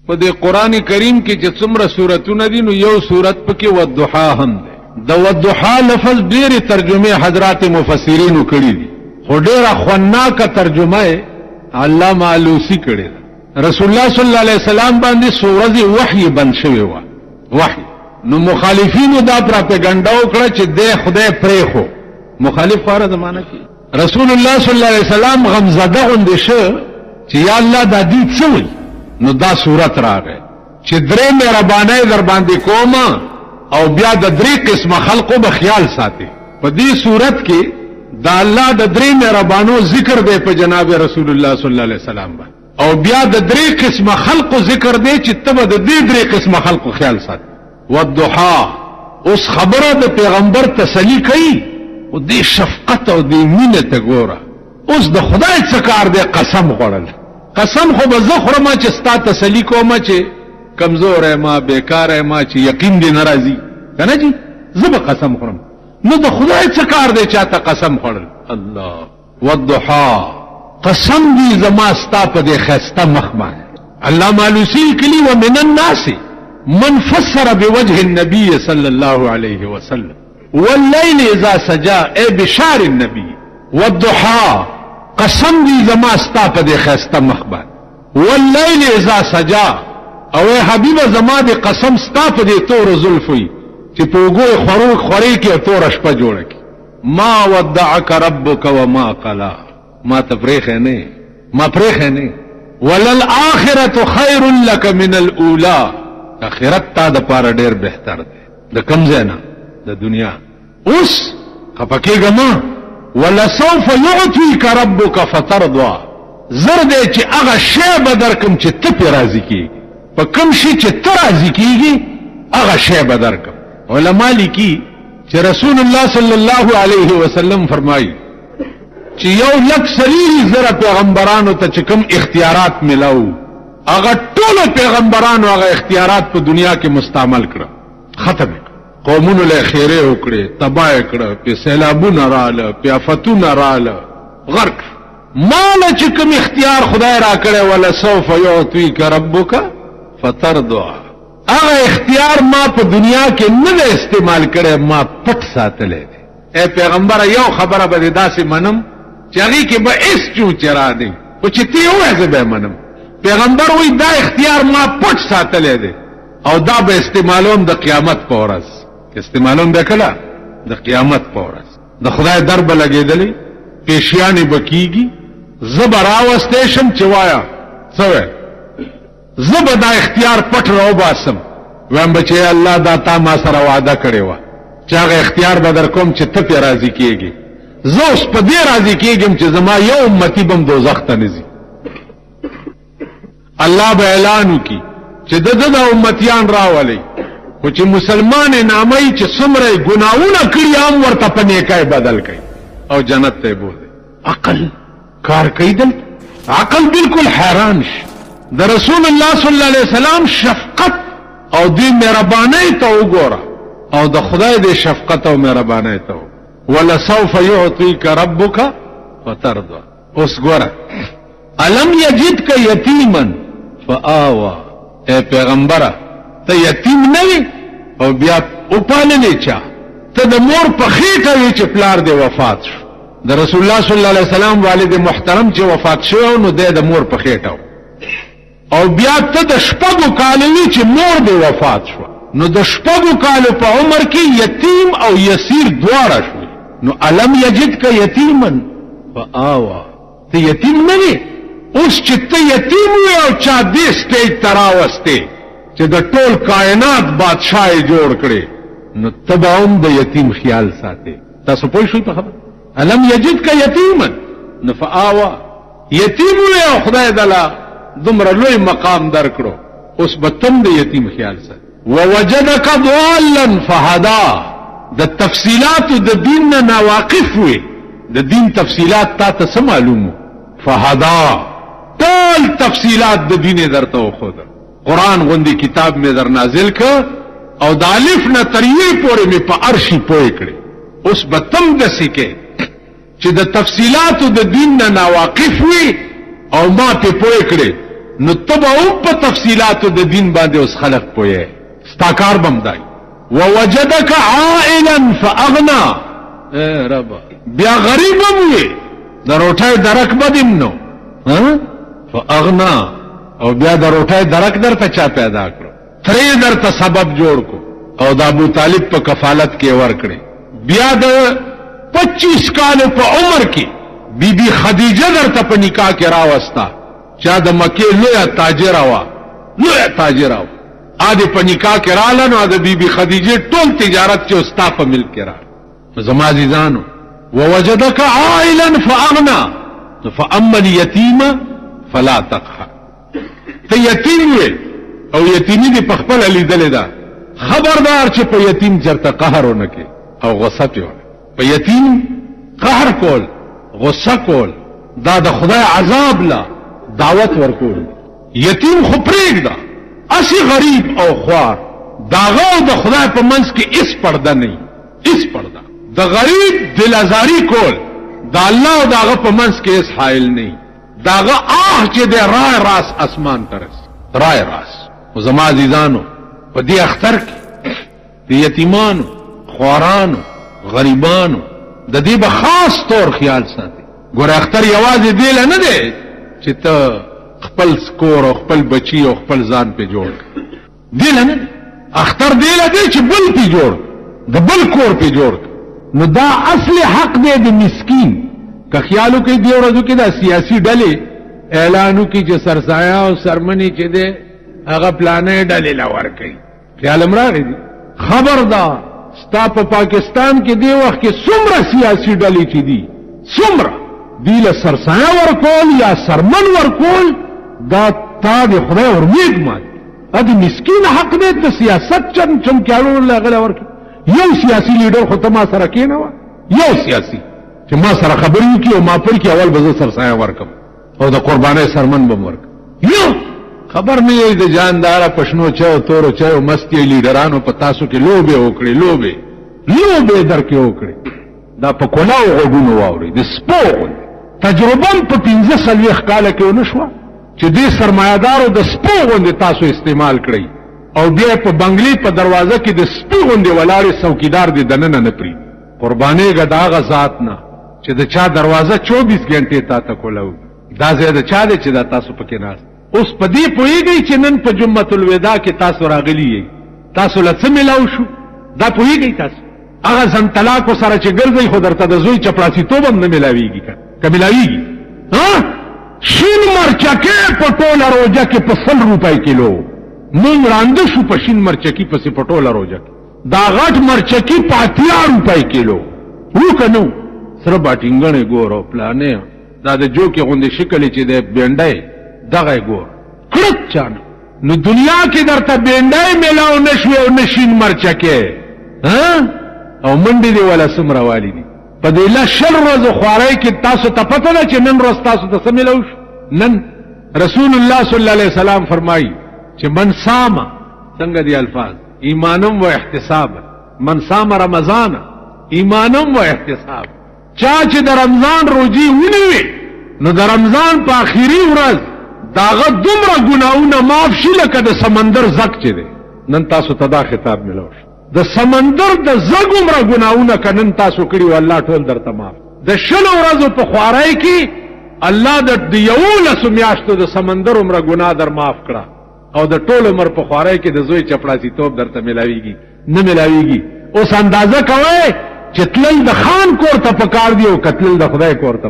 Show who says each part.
Speaker 1: په دې قران کریم کې چې څومره سورتونه دي، نو یو سورت پکې والضحا هم دی. د والضحا لفظ ډېرې ترجمې حضرات مفسرینو کړې دي، خو ډېره خوناکه ترجمه یې علامه علوسی کړې ده. رسول الله صلی الله علیه وسلم باندې څو ورځې وحی بند شوی وه، وحی. نو مخالفینو دا پراپګنډا وکړه چې دی خدای پرېښو. مخالف خو هره زمانه کې رسول الله صلی الله علیه وسلم غمزده غوندې شو چې یا الله دا دي څه وایي. نو دا صورت راغی چې درې مهربانۍ در باندې کوم او بیا د درې قسمه خلقو به خیال ساتي. په دې صورت کې د الله د درې مهربانو ذکر دی په جناب رسول الله صلی الله علیه وسلم باندې، او بیا د درې قسمه خلقو ذکر دی چې ته به د دې درې قسمه خلقو خیال ساتي. والضحا، اوس خبره د پیغمبر تسلی کوي، او دې شفقت او دې مینه ته ګوره. اوس د خدای څه کار دی قسم خوړل؟ قسم خو به زه خورم چې ستا تسلی کوم چې کمزور یم، بیکار یم، چې یقین دې نه راځي که نه جي، زه به قسم خورم. نو د خدای څه کار دی چاته قسم خوړل؟ الله. والضحا، قسم دی زما ستا په دې ښایسته مخ باندې. علامه علوسی لیکلي ومن الناس من فسر بوجه النبي صلى الله عليه وسلم والليل اذا سجا، اي بشار النبي. والضحا، قسم دی زما ستا په دې ښایسته مخ باندې. والليل اذا سجا، او ای حبیبه زما دې قسم ستا په دې تورو زلفو وي چې په اوږو یې خورو خورې کړي او توره شپه جوړه کړي. ما ودعک ربک وما قلا، ما ته پرېښی نه، ما پرېښی نه. وللآخرة خیر لک من الاولی، آخرت تا د پاره ډېر بهتر دی د کوم ځای نه؟ د دنیا. اوس خفه کېږه مه. ولسوف یعطیک ربک فترضی، زر دی چې هغه شی به درکم چې ته پرې راضي کېږي، په کوم شي چې ته راضي کېږي هغه شی به درکم. علما لیکي چې رسول الله صلی الله علیه وسلم فرمایي چې 1,40,000 پیغمبرانو ته چې کوم اختیارات ملاو، هغه ټولو پیغمبرانو هغه اختیارات په دنیا کې مستعمل کړه، ختم کړه. قومونو له خیرې وکړې، تباه یې کړه، پې سیلابونه راله، پې افتونه راله، غرق. مال چې کوم اختیار خدای راکړی، ولسوف یعطیک ربک فترضی، هغه اختیار ما په دنیا کې نه دی استعمال کړی، ما پټ ساتلی دی. ای پیغمبره یو خبره به دې داسې منم چې هغې کې به هېڅ چون چرا نه، خو چې ته یې ووایې زه به یې منم. پیغمبر وایي دا اختیار ما پټ ساتلی دی او دا به استعمالوم د قیامت په ورځ. استعمالوم به کله؟ د قیامت په ورځ. د خدای در به لګېدلی، پیشیانې به کېږي، زه به راوستی شم چې وایه څه وایې، زه به دا اختیار پټ راوباسم. وایم به چې الله دا تا ما سره وعده کړې وه چې هغه اختیار به در کوم چې ته پرې راضي کېږې، زه اوس په دې راضي کېږم چې زما یو امتي به هم دوزخ ته نه ځي. الله به اعلان وکړي چې د ده د امتیان راولئ، خو چې مسلمان یې نامه یي چې څومره یې ګناهونه کړي هم ورته په نیکۍ بدل کړي او جنت ته یې بوځي. عقل کار کوي دلته، عقل بالکل حیران شي. د رسول الله صلی الله علیه وسلم شفقت او دې مهربانۍ ته وګوره، او د خدای دې شفقت او مهربانۍ ته وګوره. ولسوف یعطیک ربک فترضی. اوس ګوره، الم یجدک یتیما فآوا، اے پیغمبره ته یتیم نه وې او بیا وپاللې چا؟ ته د مور په خېټه وې چې پلار دې وفات شو. د رسول الله صلی الله علیه وسلم والد محترم چې وفات شوی نو دی د مور په خېټه، او بیا ته د شپږو کالو وې چې مور دې وفات شوه، نو د شپږو کالو په عمر کې یتیم او یسیر دواړه شوې. نو الم یجدک یتیما فآوا، ته یتیم نه وې؟ اوس چې ته یتیم وې او چا دې سټیج ته راوستې چې د ټول کائنات بادشاه یې جوړ کړې، نو ته به هم د یتیم خیال ساتې. تاسو پوه شئ په خبره؟ الم یجدک یتیما نو فآوا، یتیم وې او خدای دلا دومره لوی مقام درکړو، اوس به تم د یتیم خیال ساتې. ووجدک ضالا فهدا، د تفصیلاتو د دین نه ناواقف وې، د دین تفصیلات تا ته څه معلوم، فهدا ټول تفصیلات د دین درته وښودل. قرآن غوندې کتاب مې در نازل که او د الف نه تر یې پورې مې په هر شي پوه کړې. اوس به تم داسې کې چې د تفصیلاتو د دین نه ناواقف وي او ما پې پوه کړې، نو ته به هم په تفصیلاتو د دین باندې اوس خلق پوهې، ستا کار به هم دی. ووجدک عائلا فاغنا، اے رب بیا غریب هم وې، د روټۍ درک به دې نو فاغنا، او بیا د روټۍ درک درته چا پیدا کړو، ترې درته سبب جوړ کو او د ابو طالب په کفالت کې ورکړي. بیا د 25 کالو په عمر کې بی بی خدیجه درته په نکاح کې راوستا، چا د مکې لویه تاجره وه، لویه تاجره وه، ا دې په نکاح کې راله، نو د بی بی خدیجې ټول تجارت چې ستا په ملک کې راغی. زما عزیزانو، ووجدک عائلا فاغنا، فاما اليتیم فلا تقهر. ته یتیم وې او یتیمی دې په خپله لیدلې ده، خبردار چې په یتیم چېرته قهر ونه کړې او غصه پرې ونه. په یتیم قهر کول، غصه کول، دا د خدای عذاب له دعوت ورکول. یتیم خو پرېږده، هسې غریب او خوار، د هغه او د خدای په منځ کې هېڅ پرده نه وي، هېڅ پرده. د غریب دل ازاري کول د الله او د هغه په منځ کې هېڅ حایل نه وي. د هغه آه چې دی رای راس اسمان ته رسي، رای راس. خو زما عزیزانو، په دې اختر کې د یتیمانو، خوارانو، غریبانو د دې به خاص طور خیال ساتي. ګوره اختر یوازې دې له نه دی چې ته خپل کور او خپل بچي او خپل ځان پې جوړ کړې، دې له نه دی. اختر دې له دی چې بل پې جوړ، د بل کور پې جوړ. نو دا اصل حق دی د مسکین. که خیال وکړئ دې ورځو کې دا سیاسي ډلې اعلان وکړي چې سرسایه او سرمنې چې دی هغه پلانې ډلې له ورکوي، خیال هم راغی دي. خبردار، ستا په پاکستان کې دې وخت کې څومره سیاسي ډلې چې دي، څومره دی له سرسایه ورکول یا سرمن ورکول، دا تا د خدای ورمېږ مات. دا د مسکین حق دی. ته سیاست چم چمکیاړو له هغه له ورکړي. یو سیاسي لیډر خو ته ما سره کښېنوه، یو سیاسي چې ما سره خبرې وکړي او ما پړ کړي، اول به زه سرسایه ورکړم او د قربانۍ سرمن به م ورکړم. یو خبر نه یې د جانداره په شنو چایو تورو چایو مست یې لیډرانو په تاسو کې لوبې وکړې، لوبې لوبې درکې وکړې. دا په کلاو غوږونو واوري د سپو غوندې. تجربه هم په 45 کاله کې ونه شوه چې دې سرمایهدارو د سپو غوندې تاسو استعمال کړئ او بیا په بنګلې په دروازه کې د سپي غوندې ولاړې څوکیدار دې دننه نه پرېږدي. قربانېږه د هغه ذات نه چې د چا دروازه 24 ګنټې تا ته کولاو. دا ځای د چا دی چې دا تاسو پکې ناست؟ اوس په دې پوهېږئ چې نن په جمعة الوداع کې تاسو راغلي یئ، تاسو له څه میلاو شو؟ دا پوهېږئ تاسو؟ هغه زنطلاقو سره چې ګرځئ خو درته د زوی چپړاسیتوب هم نه میلاویږي، که میلاویږي؟ ها شین مرچکې په ټوله روژه کې په 100 روپۍ کیلو. مونږ رانده شو په شین مرچکي پسې په ټوله روژه کې. دا غټ مرچکی په 80 روپۍ کیلو وو که نه؟ سره باټینګڼې ګوره او پلانې دا د جوکې غوندې شکل چې دی بینډی دغه یې ګوره کړک چانه. نو دنیا کې درته بینډی میلاو نه شوې او نه شین مرچکی، او منډې دې ولا څومره والي دي په دې لس 20 ورځو خوارۍ کې. تاسو ته پته ده چې نن ورځ تاسو ته څه میلاو شو؟ نن رسول الله صلی الله علیه وسلم فرمایي چې من صام، څنګه دي الفاظ، ایمانم و احتساب، من صام رمضان ایمانم و احتساب، چا چې د رمضان روزي ونیوي نو د رمضان په اخیری ورځ داغه دومره ګناهونه معاف شي لکه د سمندر زک چې دی. نن تاسو ته دا خطاب ملو شو، د سمندر د زګ عمره ګناهونه که نن تاسو کړي وو الله ټول درته معاف. د 20 ورځو په خوارۍ کې الله د 11 میاشتو د سمندر عمره ګناه در معاف کړه، او د ټول عمر په خوارۍ کې د زوی چپړاسیتوب درته ملاویږي نه ملاویږي. اوس اندازه کوئ چې تلل د خان کور ته پکار دی او که تلل د خدای کور ته.